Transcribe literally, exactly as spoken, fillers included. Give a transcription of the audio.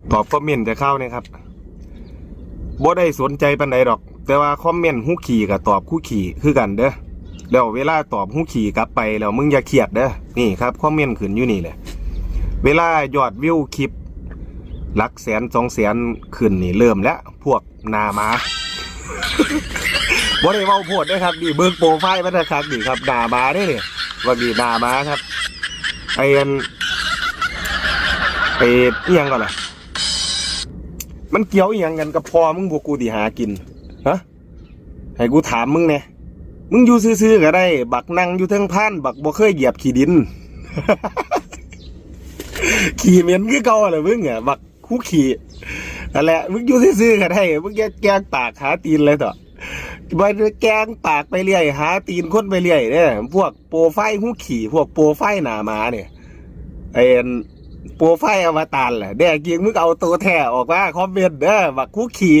ตอบคอมเมนต์แต่คราวนี้ครับ บ่ได้สนใจปานใดดอก แต่ว่าคอมเมนต์ฮูขี้ก็ตอบฮูขี้คือกันเด้อ แล้วเวลาตอบฮูขี้กลับไปแล้วมึงอย่าเครียดเด้อ นี่ครับ คอมเมนต์ขึ้นอยู่นี่แหละ เวลายอดวิวคลิป หลักแสนสองแสนขึ้นนี่เริ่มแล้ว พวกหน้าหมา บ่ได้เว้าโพดเด้อครับ นี่เบิ่งโปรไฟล์มันนะครับ นี่ครับ หน้าหมาเด้นี่ ว่านี่หน้าหมาครับ ไอ้อัน ไอ้อิหยังก่อนล่ะ มันเกี่ยวอิหยังกันกับพ่อมึง พวกกูสิหากิน ฮะ ให้กูถามมึงแหน่ มึงอยู่ซื่อๆก็ได้ บักนั่งอยู่เทิงพาน บักบ่เคยเหยียบขี้ดิน ขี้เหม็นคือเก่าแหละมึงอะ บักฮูขี้ นั่นแหละ มึงอยู่ซื่อๆก็ได้ มึงอย่าแกล้งปากหาตีนเลยเถาะ บ่ได้แกล้งปากไปเรื่อย หาตีนคนไปเรื่อยเด้อ พวกโปรไฟล์ฮูขี้ พวกโปรไฟล์หน้าหมาเนี่ย ไอ้อัน โปรไฟล์อวตารแหละ แน่จริงมึงเอาตัวแท้ออกมาคอมเมนต์เด้อ บักฮูขี้